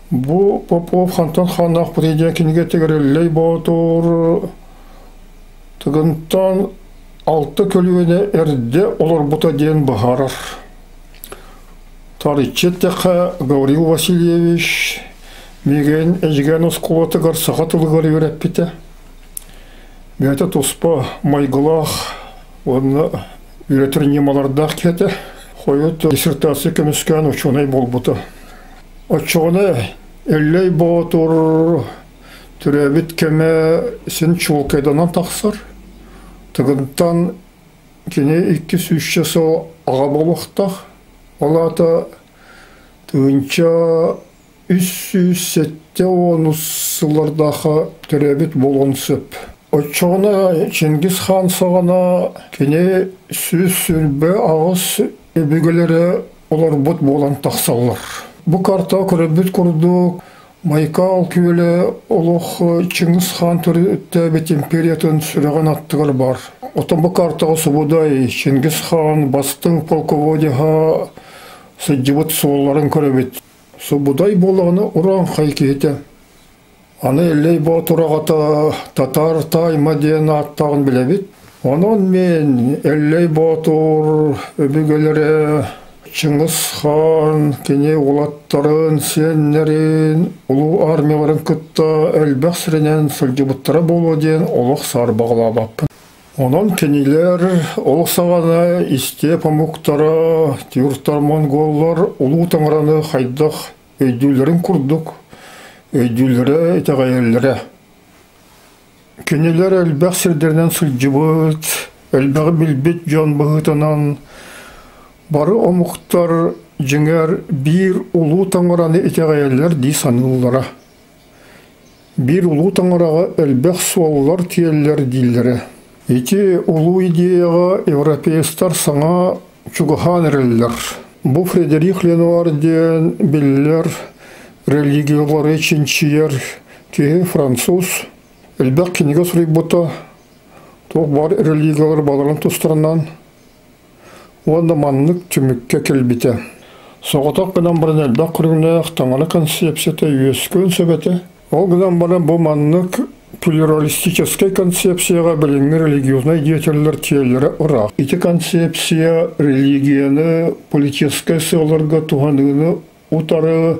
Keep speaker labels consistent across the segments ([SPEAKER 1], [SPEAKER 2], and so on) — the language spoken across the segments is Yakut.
[SPEAKER 1] Бу Попов хантан хааннаахпытый диэн кинигэтигэр Эллэй Боотур Тыгынтан алта көлүөнэ эрдэ олорбута диэн быһаарар. Тарыччы эттэххэ, Гаврил Васильевич миигин Эдьигээн оскуолатыгар саха тылыгар үөрэппитэ. Бэйэтэ туспа майгылаах уонна үөрэтэр ньымалардаах киһи этэ. Хойут диссертация көмүскээн учуонай буолбута. Оччоҕуна Эллэй Боотур төрөөбүт кэмэ син чуолкайданан тахсар. Тыгынтан кини икки сүүсчэ сыл аҕа буолуохтаах. Ол аата 1370 сыллардаахха төрөөбүт буолуон сөп. Оччоҕуна Чингис хаан саҕана кини 128 өбүгэлэрэ олорбут буолан тахсаллар. Бу карта көрөрбүт курдук Байкал күөлэ олох Чыҥыс хаан төрүттээбит империятын сүрэҕин аттыгар баар. Оттон бу картаҕа Субудай, Чингис хаан бастыҥ полководеһа сылдьыбыт суолларын көрөбүт. Субудай буоллаҕына урааҥхай киһитэ. Аны Эллэй Боотур аҕата Татаар Таайма диэн ааттааҕын билэбит. Онон мин Эллэй Боотур өбүгэлэрэ Чыҥыс Хаан кини уолаттарын, сиэннэрин, улуу армияларын кытта элбэх сиринэн сылдьыбыттара буолуо диэн олох саарбаҕалаабаппын. Онон кинилэр ол саҕана истиэп омуктара, тюрктар, монголлар улуу таҥараны хайдах өйдүүллэрин курдук өйдүүллэрэ, итэҕэйэллэрэ. Кинилэр элбэх сирдэринэн сылдьыбыт, элбэҕи билбит дьон быһыытынан бары омуктар дьиҥэр биир улуу таҥараны итэҕэйэллэр дии саныыллара. Биир улуу таҥараҕа элбэх суоллар тиэллэр дииллэрэ. Ити улуу идеяҕа европеецтар саҥа чугаһаан эрэллэр. Бу Фредерик Ленуар диэн биллэр религиялары чинчийэр киһи француз элбэх кинигэ суруйбута, туох баар религиялар баларын тустарынан уонна маннык түмүккэ кэлбитэ. Соҕотох гынан баран элбэх көрүҥнээх таҥара концепцията үөскүөн сөп этэ. Ол гынан баран бу маннык плюралистическай концепцияҕа билиҥҥи религиознай деятеллэр тиэллэрэ ыраах. Ити концепция религияны политическай сыалларга туһаныыны утары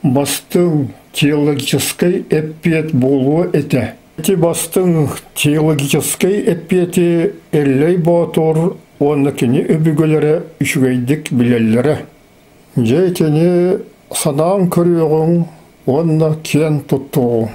[SPEAKER 1] бастыҥ теологическай эппиэт буолуо этэ. Ити бастыҥ теологическай эппиэти Эллэй Боотур уонна кини өбүгэлэрэ үчүгэйдик билэллэрэ. Дьэ итини санаан көрүөҕүҥ уонна киэн туттуоҕуҥ.